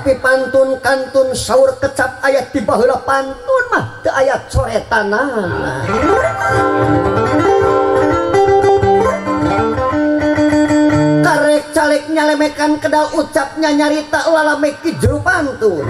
Tapi pantun kantun saur kecap ayat di baheula pantun mah teu aya coretanana. Karek calek nyalemekan kedal ucapnya nyarita lalamek ki jero pantun.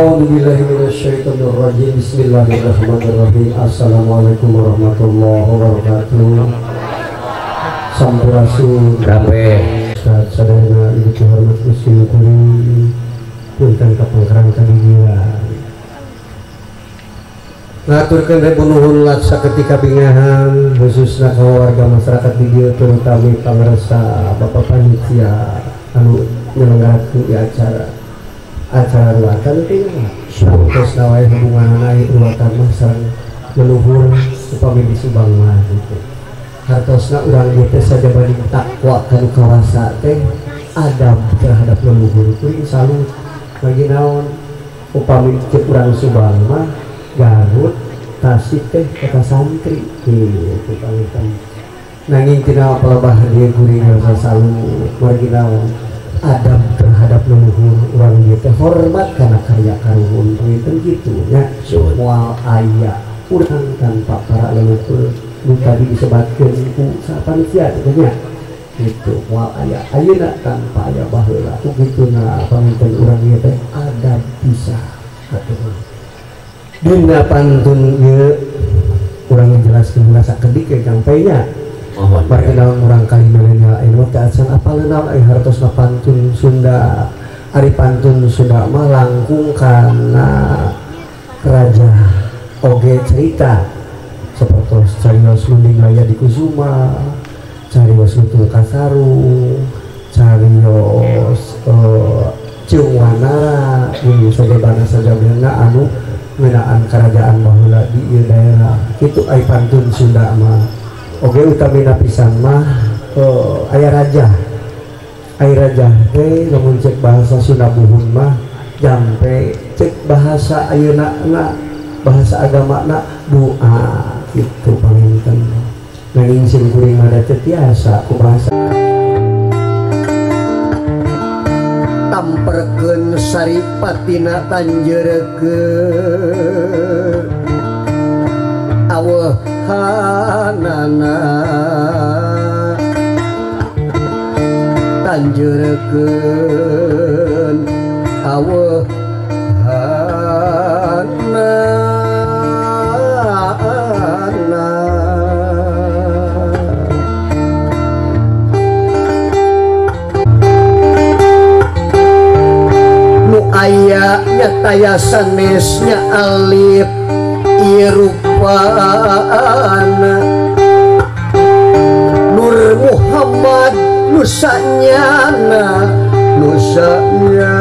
Bismillahirrahmanirrahim. Bismillahirrahmanirrahim. Assalamualaikum warahmatullahi wabarakatuh. Sampurasun. Kabeh. Sadayana ibu hormat muslim kuring punten kapangkerang kadidian. Ngaturkeun ribu nuhun laksa ketika bingahan khususna ka warga masyarakat di dieu terutama pangresa bapak panitia anu nyelenggarakeun ieu acara. Acara ruatan teh terus wae hubunganna ieu ruatan mah sareng leluhur upami di Subang mah gitu. Hartosna urang ieu teh sajabani takwa kanu kawasa teh adab terhadap leluhur kuring salut bagi naon upami cek urang Subang mah Garut Tasik teh kota santri gitu pangitan. Nanging tina palebah dieu kuring rasa salut margi naon adab terhadap leluhur urang ieu teh hormat kana karya karuhun panginten kitu nya. Moal aya urang tanpa para leluhur nu tadi disebatkeun ku sapanitia teh nya kitu moal aya ayeuna tanpa aya baheula ku kituna panginten urang ieu teh adab bisa atuh. Dina pantun ieu urang jelaskeun heula sakedik ye Kang nya. Perkenalan urang kali milenial ayeuna mah teu acan apaleun naon aya hartosna pantun Sunda. Ari pantun Sunda mah langkung kana raja oge cerita sapertos carios Lunding Laya di Kusuma, carios Lutul Kasarung, carios Ciung Wanara, sajabana sajabana anu ngeunaan kerajaan baheula di ieu daerah. Kitu ai pantun Sunda mah. Oke utamina pisan mah aya raja. Aya raja teh lamun cek bahasa Sunda buhun mah jampe cek bahasa ayeuna na bahasa agamana doa kitu panginten. Nanging sim kuring mah da teu tiasa ku bahasa tamperkeun saripatina tanjeurekeun aweuhanana tanjeurekeun aweuhanana. Nu aya nya taya sanesnya alif irupana Nur Muhammad nusanyana nusanyana.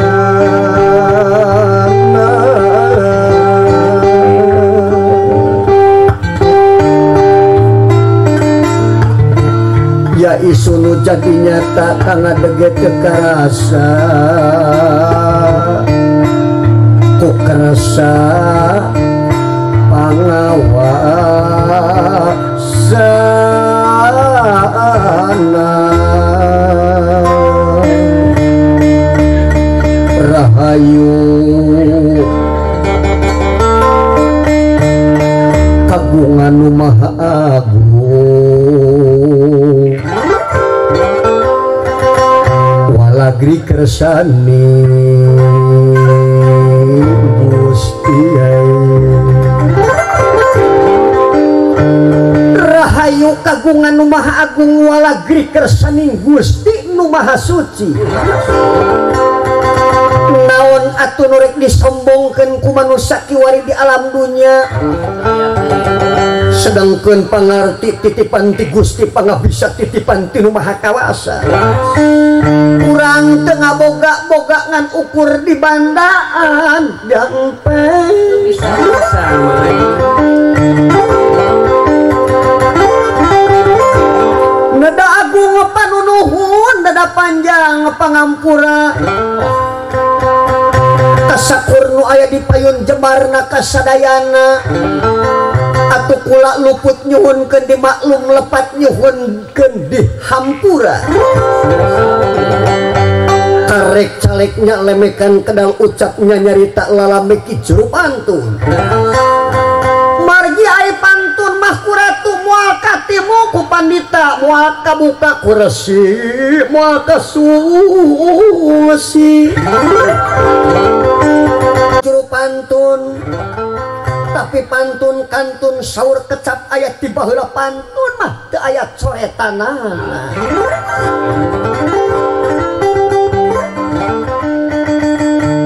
Ya isunu jadi nyata kang ngadege teu karasa ku kerasa pangawasana. Rahayu kagungan nu maha agung walagri kersane Gusti. Rahayu kagungan nu maha agung walagri kersaning Gusti nu maha suci. Naon atuh nu rek disombongkeun ku manusa kiwari di alam dunya, sedangkeun pangarti titipan ti Gusti pangabisa titipan ti nu maha kawasa. Urang teu ngaboga-boga ngan ukur di bandaan jampe bisa. panjang pangampura kasakur nu aya di payun jebarna kasadayana atuh kula luput nyuhunkeun dimaklum lepat nyuhunkeun dihampura karek caleknya lemekan kedal ucapnya nyarita lalameki juru pantun margi ai pantun mah kuratu moal katimu ku pandita moal kabuka ku resi moal kasusi juru pantun tapi pantun kantun saur kecap ayat di baheula pantun mah teu aya coretanana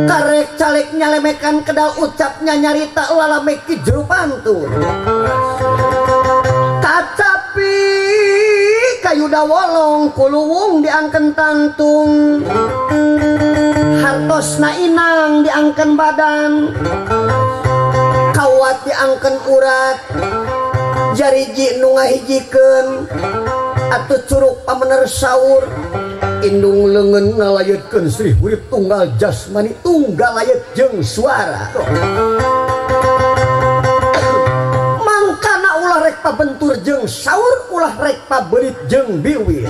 karek calek nyalemekan kedal ucapnya nyarita lalameki juru pantun kacapi kayuda wolong kuluwung diangken tangtung hartosna inang diangken badan kawat diangken urat jariji nu ngahijikeun atuh curug pamener saur indung leungeun ngalayetkeun Sri Hurip tunggal jasmani tunggal layet jeung suara mangkana ulah rek pabentur jeung saur ulah rek pabelit jeung biwir.